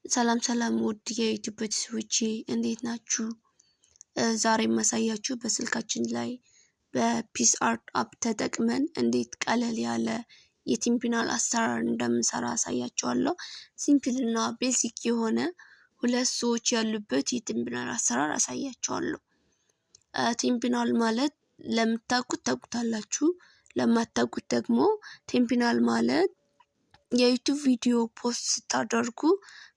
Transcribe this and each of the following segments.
ሰላም ሰላም ውድ የዩቲዩብ ቤተሰቦቼ እንዴት ናችሁ? ዛሬ የማሳያችሁ በስልካችን ላይ በ PicsArt app ተጠቅመን እንዴት ቀለል ያለ የ thumbnail አሰራር እንደምንሰራ አሳያችኋለሁ። Simple እና basic የሆነ ሁለት ሰዎች ያሉበት የ thumbnail አሰራር አሳያችኋለሁ። Thumbnail ማለት ለምታውቁት ታውቁታላችሁ፣ ለማታውቁት ደግሞ thumbnail ማለት የዩቲዩብ ቪዲዮ post ስታደርጉ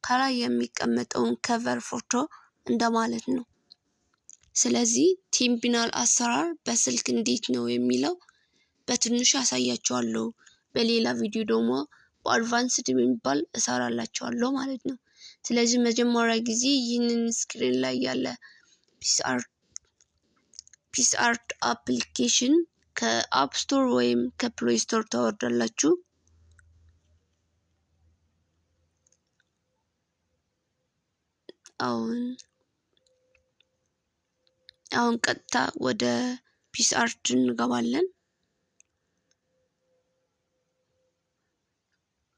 ከላይ የሚቀመጠውን cover ፎቶ እንደማለት ነው። ስለዚህ thumbnail አሰራር በስልክ እንዴት ነው የሚለው በትንሹ አሳያችኋለሁ። በሌላ ቪዲዮ ደግሞ በ advanced የሚባል እሰራላችኋለሁ ማለት ነው። ስለዚህ መጀመሪያ ጊዜ ይህንን screen ላይ ያለ PicsArt application ከ App Store ወይም ከ Play Store ታወርዳላችሁ። አሁን ቀጥታ ወደ PicsArt እንገባለን።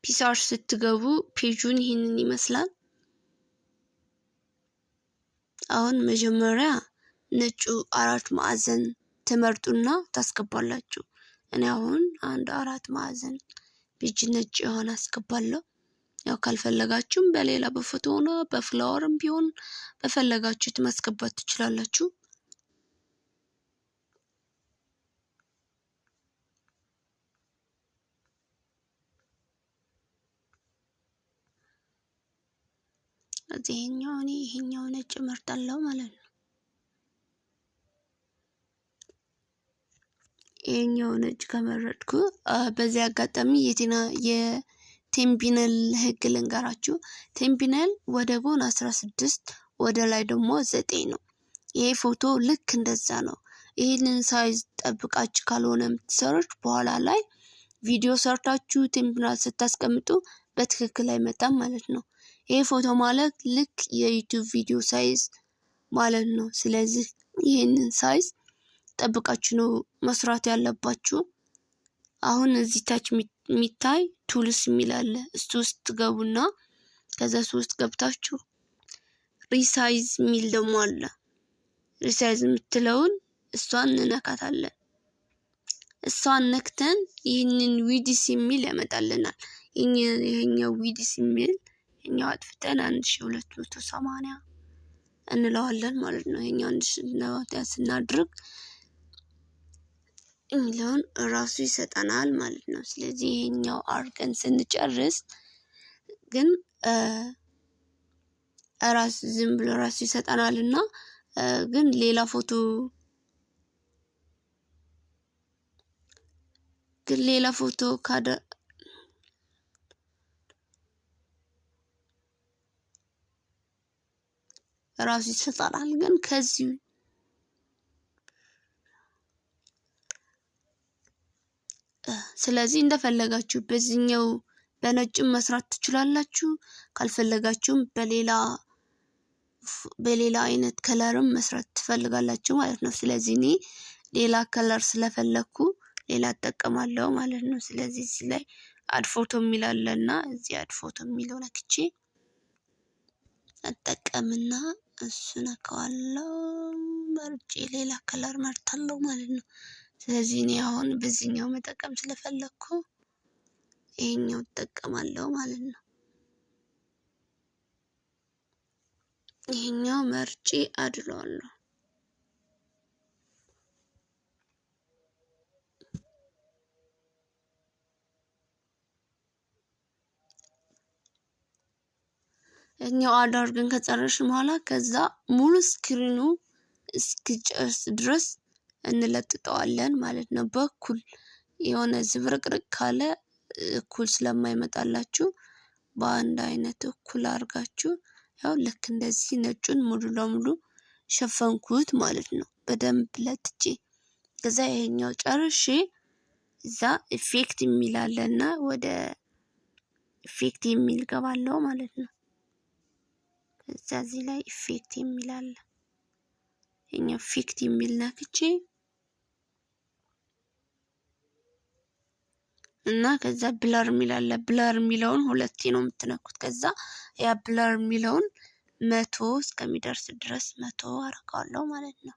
PicsArt ስትገቡ page ኡን ይህንን ይመስላል። አሁን መጀመሪያ ነጩ አራት ማዕዘን ትመርጡና ታስገባላችሁ። እኔ አሁን አንድ አራት ማዕዘን page ነጭ የሆነ አስገባለሁ። ያው ካልፈለጋችሁም በሌላ በፎቶ ሆነ በ flower ም ቢሆን በፈለጋችሁት ማስገባት ትችላላችሁ። እዚህኛው እኔ ይሄኛው ነጭ እመርጣለሁ ማለት ነው። ይሄኛው ነጭ ከመረጥኩ በዚህ አጋጣሚ የቴና የ thumbnail ህግ ልንገራችሁ። Thumbnail ወደ ጎን 16 ወደ ላይ ደግሞ 9 ነው። ይሄ ፎቶ ልክ እንደዛ ነው። ይህንን size ጠብቃችሁ ካልሆነ የምትሰሩት በኋላ ላይ ቪዲዮ ሰርታችሁ thumbnail ስታስቀምጡ በትክክል አይመጣም ማለት ነው። ይሄ ፎቶ ማለት ልክ የዩቲዩብ ቪዲዮ size ማለት ነው። ስለዚህ ይህንን size ጠብቃችሁ ነው መስራት ያለባችሁ። አሁን እዚህ ታች የሚታይ tools የሚል አለ። እሱ ውስጥ ገቡና ከዛ እሱ ውስጥ ገብታችሁ resize የሚል ደግሞ አለ። Resize የምትለውን እሷን እንነካታለን። እሷን ነክተን ይህንን width የሚል ያመጣልናል። ይሄኛው width የሚል ይሄኛው አጥፍተን 1280 እንለዋለን ማለት ነው። ይሄኛው 1280 ስናድርግ የሚለውን እራሱ ይሰጠናል ማለት ነው። ስለዚህ ይሄኛው አድርገን ስንጨርስ ግን እራሱ ዝም ብሎ ራሱ ይሰጠናል እና ግን ሌላ ፎቶ ግን ሌላ ፎቶ ካደ ራሱ ይሰጠናል ግን ከዚህ ስለዚህ እንደፈለጋችሁ በዚህኛው በነጭም መስራት ትችላላችሁ። ካልፈለጋችሁም በሌላ አይነት color ም መስራት ትፈልጋላችሁ ማለት ነው። ስለዚህ እኔ ሌላ color ስለፈለኩ ሌላ እጠቀማለሁ ማለት ነው። ስለዚህ እዚህ ላይ add photo የሚል አለና እዚህ add photo የሚለው ነክቼ እጠቀምና እሱ ነካዋለሁ መርጬ ሌላ color መርጣለሁ ማለት ነው። ስለዚህ እኔ አሁን በዚህኛው መጠቀም ስለፈለኩ ይሄኛው እጠቀማለሁ ማለት ነው። ይሄኛው መርጬ አድለዋለሁ። ይሄኛው add አድርገን ከጨረስን በኋላ ከዛ ሙሉ screen ኡ እስኪጨርስ ድረስ እንለጥጠዋለን ማለት ነው። በኩል የሆነ ዝብርቅርቅ ካለ እኩል ስለማይመጣላችሁ በአንድ አይነት እኩል አድርጋችሁ ያው ልክ እንደዚህ ነጩን ሙሉ ለሙሉ ሸፈንኩት ማለት ነው። በደንብ ለጥጬ ከዛ ይሄኛው ጨርሼ እዛ effect የሚል አለና ወደ effect የሚል ገባለሁ ማለት ነው። ከዛ እዚህ ላይ effect የሚል አለ። ይሄኛው effect የሚል ነክቼ እና ከዛ blur የሚል አለ። Blur የሚለውን ሁለቴ ነው የምትነኩት። ከዛ ያ blur የሚለውን 100 እስከሚደርስ ድረስ 100 አደርገዋለሁ ማለት ነው።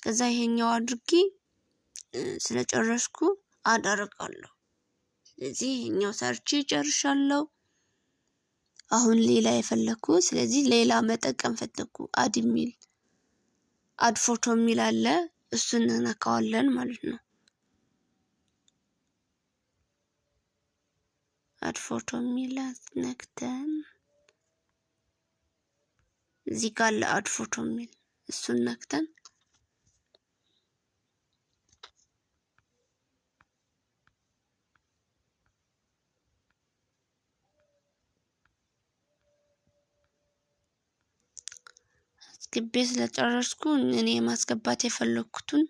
ከዛ ይሄኛው አድርጌ ስለጨረስኩ አደርጋለሁ። ስለዚህ ይሄኛው ሰርቼ ጨርሻለሁ። አሁን ሌላ የፈለኩ፣ ስለዚህ ሌላ መጠቀም ፈለኩ። Add የሚል፣ add photo የሚል አለ። እሱን እንነካዋለን ማለት ነው። Add photo የሚል ነክተን እዚህ ጋር አለ add photo የሚል፣ እሱን ነክተን አስግቤ ስለጨረስኩ እኔ ማስገባት የፈለኩትን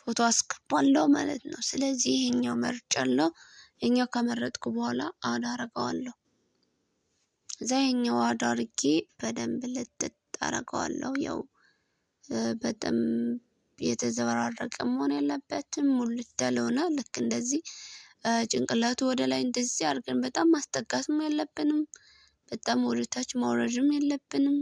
ፎቶ አስገባለሁ ማለት ነው። ስለዚህ ይሄኛው መርጫለሁ። ይሄኛው ከመረጥኩ በኋላ add አደርገዋለሁ። እዛ ይሄኛው add አድርጌ በደንብ ልጥጥ አደርገዋለሁ። ያው በጣም የተዘበራረቀ መሆን የለበትም። ሙልት ያለ ሆነ ልክ እንደዚህ ጭንቅላቱ ወደ ላይ እንደዚህ አድርገን በጣም ማስጠጋትም የለብንም። በጣም ወደ ታች ማውረድም የለብንም።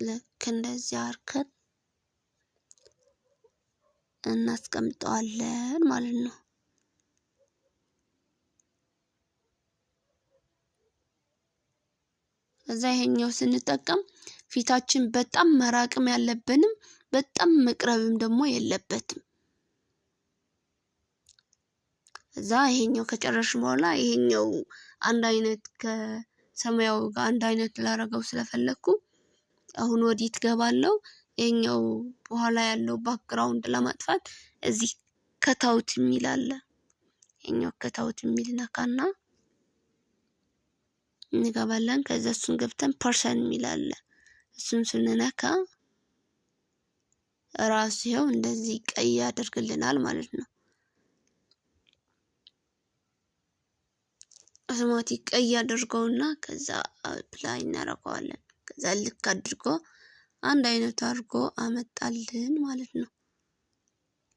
ልክ እንደዚህ አድርገን እናስቀምጠዋለን ማለት ነው። ከዛ ይሄኛው ስንጠቀም ፊታችን በጣም መራቅም ያለብንም በጣም መቅረብም ደግሞ የለበትም። ከዛ ይሄኛው ከጨረስን በኋላ ይሄኛው አንድ አይነት ከሰማያዊ ጋር አንድ አይነት ላረገው ስለፈለኩ አሁን ወዴት ገባለሁ? ይሄኛው በኋላ ያለው background ለማጥፋት እዚህ cutout የሚል አለ። ይሄኛው cutout የሚል ነካና እንገባለን። ከዛ እሱን ገብተን person የሚል አለ። እሱን ስንነካ ራሱ ይኸው እንደዚህ ቀይ ያደርግልናል ማለት ነው። አውቶማቲክ ቀይ ያደርገውና ከዛ apply እናደርገዋለን። ከዛ ልክ አድርጎ አንድ አይነት አድርጎ አመጣልን ማለት ነው።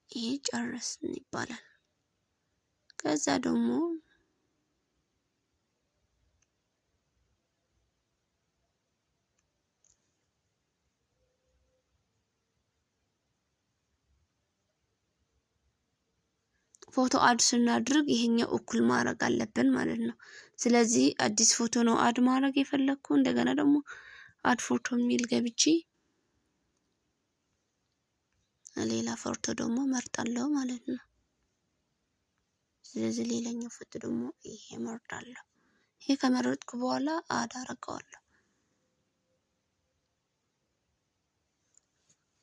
ይሄ ጨረስን ይባላል። ከዛ ደግሞ ፎቶ add ስናድርግ ይሄኛው እኩል ማድረግ አለብን ማለት ነው። ስለዚህ አዲስ ፎቶ ነው add ማድረግ የፈለኩ። እንደገና ደግሞ add photo የሚል ገብቼ ሌላ ፎቶ ደግሞ መርጣለሁ ማለት ነው። ስለዚህ ሌላኛው ፎቶ ደግሞ ይሄ መርጣለሁ። ይሄ ከመረጥኩ በኋላ add አደርገዋለሁ።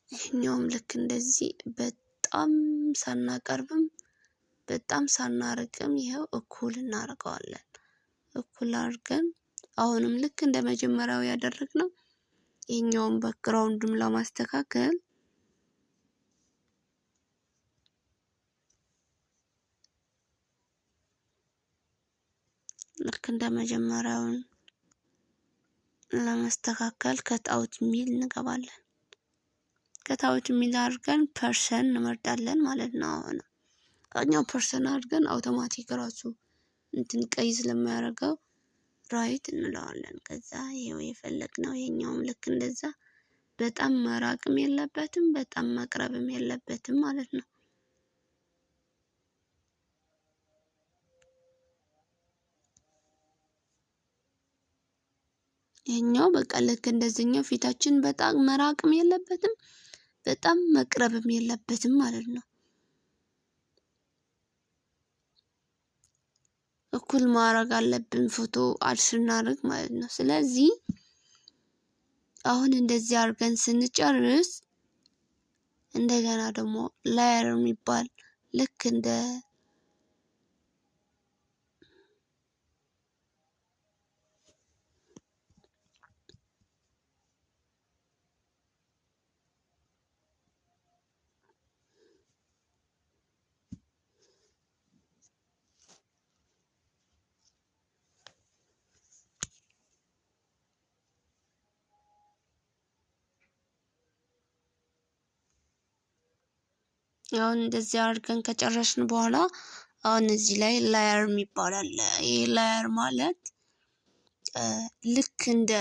ይሄኛውም ልክ እንደዚህ በጣም ሳናቀርብም በጣም ሳናርቅም ይሄው እኩል እናደርገዋለን። እኩል አድርገን አሁንም ልክ እንደ መጀመሪያው ያደረግነው ይሄኛውን background ም ለማስተካከል ልክ እንደ መጀመሪያውን ለማስተካከል cutout የሚል እንገባለን። Cutout የሚል አድርገን person እንመርጣለን ማለት ነው። አሁን እኛው person አድርገን አውቶማቲክ ራሱ እንትን ቀይ ስለማያደርገው right እንለዋለን። ከዛ ይሄው የፈለግነው ይሄኛውም ልክ እንደዛ በጣም መራቅም የለበትም በጣም መቅረብም የለበትም ማለት ነው። ይሄኛው በቃ ልክ እንደዚህኛው ፊታችን በጣም መራቅም የለበትም በጣም መቅረብም የለበትም ማለት ነው። እኩል ማድረግ አለብን ፎቶ add ስናደርግ ማለት ነው። ስለዚህ አሁን እንደዚህ አድርገን ስንጨርስ እንደገና ደግሞ layer የሚባል ልክ እንደ አሁን እንደዚህ አድርገን ከጨረስን በኋላ አሁን እዚህ ላይ layer የሚባል አለ። ይሄ layer ማለት ልክ እንደ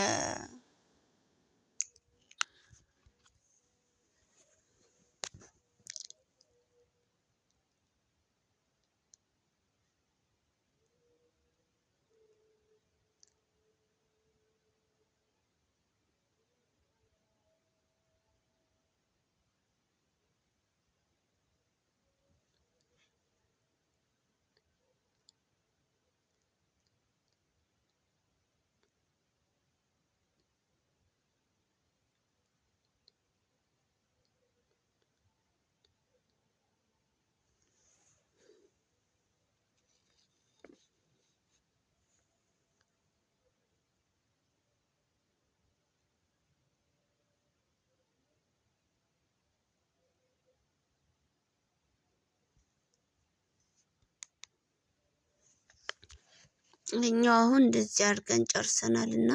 እኛው አሁን እንደዚህ አድርገን ጨርሰናል እና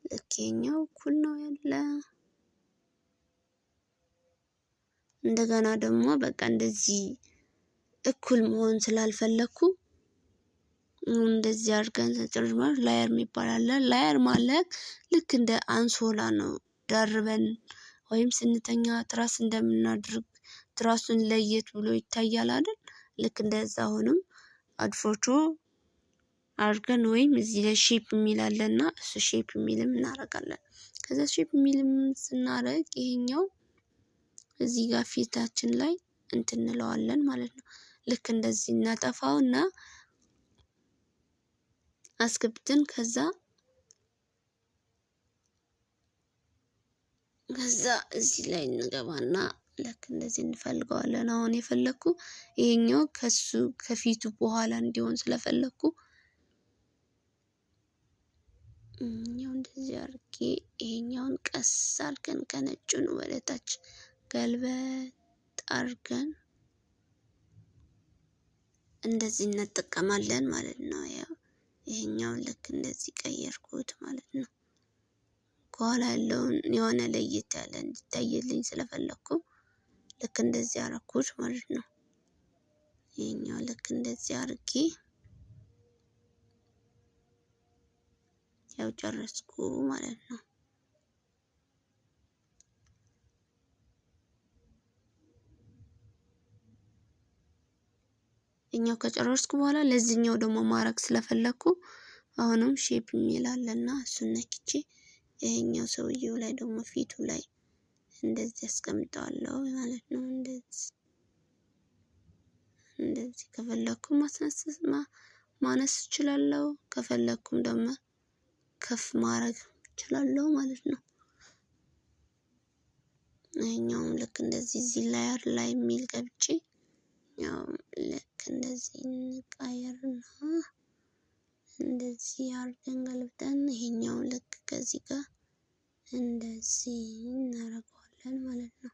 ልክ የኛው እኩል ነው ያለ። እንደገና ደግሞ በቃ እንደዚህ እኩል መሆን ስላልፈለኩ እንደዚህ አድርገን ስንጨርስ ማለት layer የሚባል አለ። Layer ማለት ልክ እንደ አንሶላ ነው። ደርበን ወይም ስንተኛ ትራስ እንደምናድርግ ትራሱን ለየት ብሎ ይታያል አይደል? ልክ እንደዛ አሁንም add photo አድርገን ወይም እዚህ ላይ shape የሚል አለና እሱ shape የሚልም እናደርጋለን። ከዛ shape የሚልም ስናደርግ ይሄኛው እዚህ ጋር ፊታችን ላይ እንትን እንለዋለን ማለት ነው። ልክ እንደዚህ እናጠፋውና አስገብተን ከዛ እዚህ ላይ እንገባና ልክ እንደዚህ እንፈልገዋለን። አሁን የፈለኩ ይሄኛው ከሱ ከፊቱ በኋላ እንዲሆን ስለፈለኩ ያው እንደዚህ አድርጌ ይሄኛውን ቀስ አድርገን ከነጩን ወደ ታች ገልበጥ አድርገን እንደዚህ እንጠቀማለን ማለት ነው። ያው ይሄኛውን ልክ እንደዚህ ቀየርኩት ማለት ነው። ከኋላ ያለውን የሆነ ለየት ያለ እንዲታይልኝ ስለፈለኩ ልክ እንደዚህ አደረኩት ማለት ነው። ይሄኛው ልክ እንደዚህ አድርጌ ያው ጨረስኩ ማለት ነው። እኛው ከጨረስኩ በኋላ ለዚህኛው ደግሞ ማድረግ ስለፈለኩ አሁንም shape የሚል አለና እሱን ነክቼ ይሄኛው ሰውየው ላይ ደግሞ ፊቱ ላይ እንደዚህ አስቀምጠዋለሁ ማለት ነው። እንደዚህ እንደዚህ ከፈለኩም ማስነስ ማነስ እችላለሁ፣ ከፈለኩም ደግሞ ከፍ ማድረግ እችላለሁ ማለት ነው። ይሄኛውም ልክ እንደዚህ እዚህ layer ላይ የሚል ገብቼ ያው ልክ እንደዚህ እንቀይርና እንደዚህ አድርገን ገልብጠን ይሄኛው ልክ ከዚህ ጋር እንደዚህ እናደርገዋለን ማለት ነው።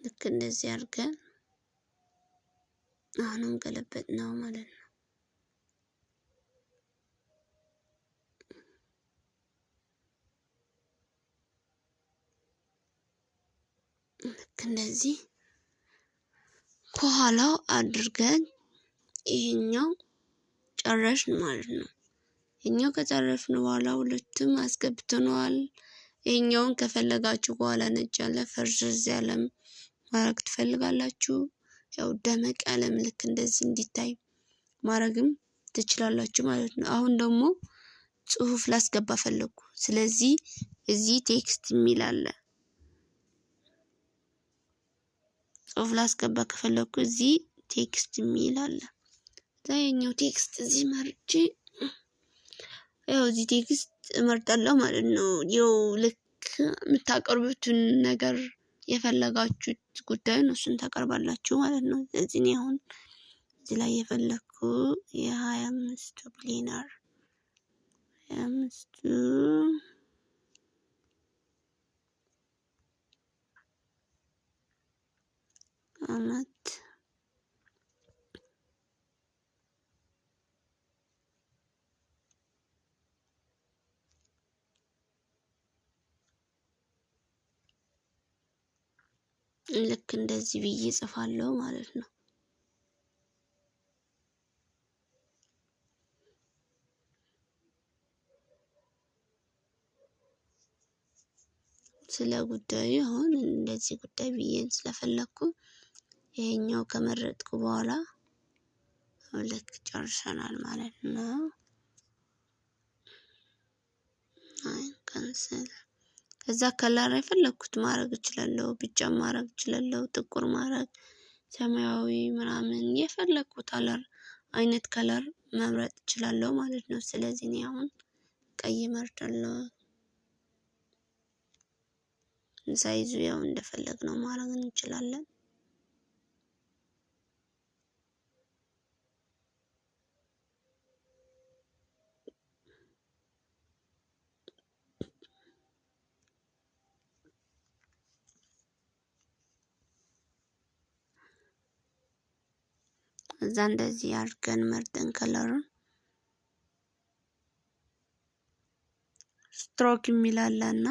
ልክ እንደዚህ አድርገን አሁንም ገለበጥ ነው ማለት ነው። ልክ እንደዚህ ከኋላው አድርገን ይሄኛው ጨረስን ማለት ነው። ይሄኛው ከጨረስን በኋላ ሁለቱም አስገብተነዋል። ይሄኛውን ከፈለጋችሁ በኋላ ነጭ ያለ ፈርዘዝ ያለም ማድረግ ትፈልጋላችሁ። ያው ደመቅ ያለም ልክ እንደዚህ እንዲታይ ማድረግም ትችላላችሁ ማለት ነው። አሁን ደግሞ ጽሁፍ ላስገባ ፈለኩ። ስለዚህ እዚህ text የሚል አለ። ጽሁፍ ላስገባ ከፈለኩ እዚህ text የሚል አለ። ይሄኛው text እዚህ መርጬ ያው እዚህ text እመርጣለሁ ማለት ነው። ያው ልክ የምታቀርቡትን ነገር የፈለጋችሁት ጉዳይ ነው፣ እሱን ታቀርባላችሁ ማለት ነው። ስለዚህ እኔ አሁን እዚህ ላይ የፈለኩ የ25ቱ ቢሊየነር 25ቱ አመት ልክ እንደዚህ ብዬ እጽፋለሁ ማለት ነው። ስለ ጉዳዩ አሁን እንደዚህ ጉዳይ ብዬ ስለፈለኩ ይሄኛው ከመረጥኩ በኋላ ልክ ጨርሰናል ማለት ነው። አይ cancel። ከዛ color የፈለኩት ማድረግ እችላለሁ። ቢጫ ማድረግ እችላለሁ፣ ጥቁር ማድረግ፣ ሰማያዊ ምናምን የፈለኩት color አይነት color መምረጥ እችላለሁ ማለት ነው። ስለዚህ እኔ አሁን ቀይ እመርጣለሁ። size ኡ ያው እንደፈለግነው ማድረግ እንችላለን። እዛ እንደዚህ አድርገን መርጠን color ኡን ስትሮክ የሚል አለና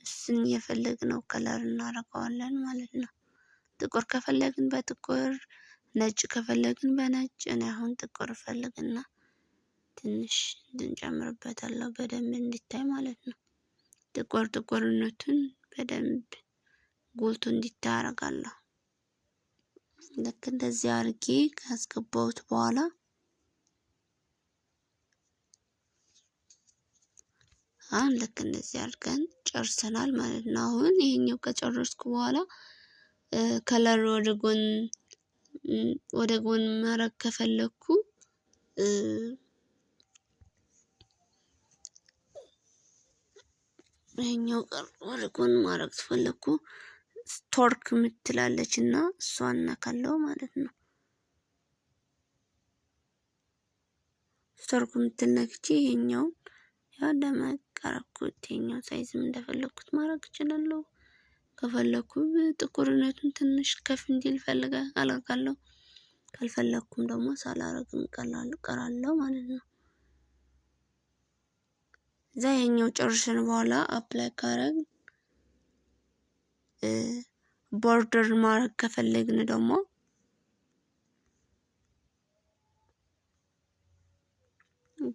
እሱን የፈለግነው color እናደርገዋለን ማለት ነው። ጥቁር ከፈለግን በጥቁር፣ ነጭ ከፈለግን በነጭ። እኔ አሁን ጥቁር እፈልግና ትንሽ እንድንጨምርበታለሁ በደንብ እንዲታይ ማለት ነው። ጥቁር ጥቁርነቱን በደንብ ጎልቶ እንዲታይ አደርጋለሁ። ልክ እንደዚህ አድርጌ ካስገባሁት በኋላ አሁን ልክ እንደዚህ አድርገን ጨርሰናል ማለት ነው። አሁን ይሄኛው ከጨረስኩ በኋላ color ወደ ጎን ማድረግ ከፈለኩ ይሄኛው ወደ ጎን ማድረግ ከፈለኩ ስትሮክ የምትላለች እና እሷን ነካለው ማለት ነው። ስትሮክ የምትል ነክቼ ይሄኛው ያው ደመቅ አደረኩት። ይሄኛው size ም እንደፈለኩት ማድረግ እችላለሁ። ከፈለኩ ጥቁርነቱን ትንሽ ከፍ እንዲል ፈልጋ አደርጋለሁ። ካልፈለኩም ደግሞ ሳላረግም እቀራለሁ ማለት ነው። እዛ ይሄኛው ጨርሰን በኋላ apply ካረግ border ማድረግ ከፈለግን ደግሞ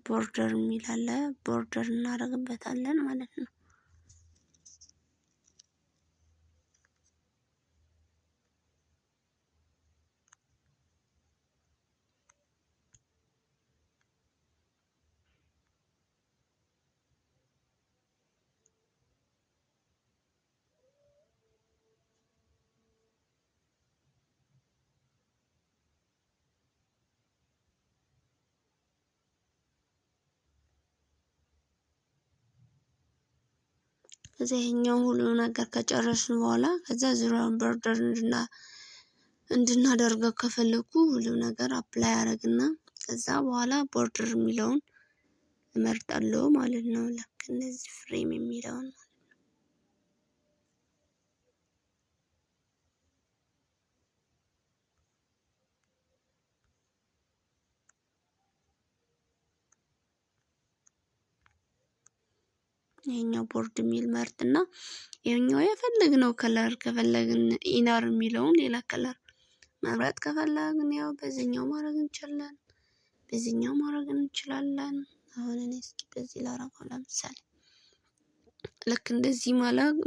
border የሚል አለ። border እናደርግበታለን ማለት ነው። ከዛ ይሄኛው ሁሉ ነገር ከጨረስን በኋላ ከዛ ዙሪያውን border እንድናደርገው ከፈለኩ ሁሉ ነገር apply አደርግና ከዛ በኋላ border የሚለውን እመርጣለሁ ማለት ነው። ልክ እንደዚህ frame የሚለውን ማለት ነው። ይሄኛው border የሚል መርጥና ይሄኛው የፈለግነው color ከፈለግን inner የሚለውን ሌላ color መምረጥ ከፈለግን ያው በዚህኛው ማድረግ እንችላለን፣ በዚህኛው ማድረግ እንችላለን። አሁን እኔ እስኪ በዚህ ላደርገው ለምሳሌ ልክ እንደዚህ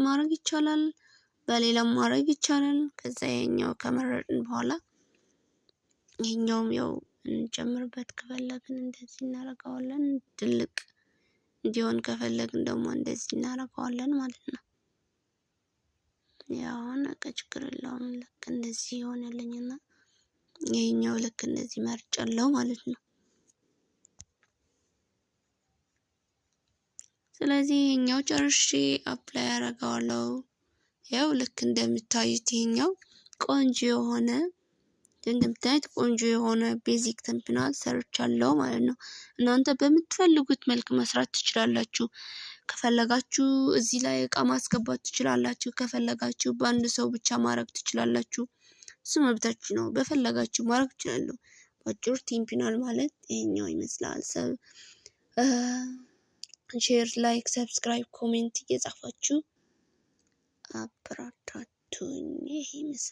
ማድረግ ይቻላል፣ በሌላም ማድረግ ይቻላል። ከዛ ይሄኛው ከመረጥን በኋላ ይሄኛውም ያው እንጨምርበት ከፈለግን እንደዚህ እናደርገዋለን። ትልቅ እንዲሆን ከፈለግን ደግሞ እንደዚህ እናደርገዋለን ማለት ነው። ያው አሁን በቃ ችግር የለውም። ልክ እንደዚህ ይሆንልኝና ይሄኛው ልክ እንደዚህ መርጫለሁ ማለት ነው። ስለዚህ ይሄኛው ጨርሼ apply አደርገዋለሁ። ያው ልክ እንደምታዩት ይሄኛው ቆንጆ የሆነ እንደምታዩት ቆንጆ የሆነ basic thumbnail ሰርቻለሁ ማለት ነው። እናንተ በምትፈልጉት መልክ መስራት ትችላላችሁ። ከፈለጋችሁ እዚህ ላይ እቃ ማስገባት ትችላላችሁ። ከፈለጋችሁ በአንድ ሰው ብቻ ማድረግ ትችላላችሁ። እሱ መብታችሁ ነው። በፈለጋችሁ ማድረግ እችላለሁ። ባጭሩ thumbnail ማለት ይሄኛው ይመስላል። Share፣ like፣ subscribe፣ comment እየጻፋችሁ አበረታቱኝ። ይሄ ይመስላል።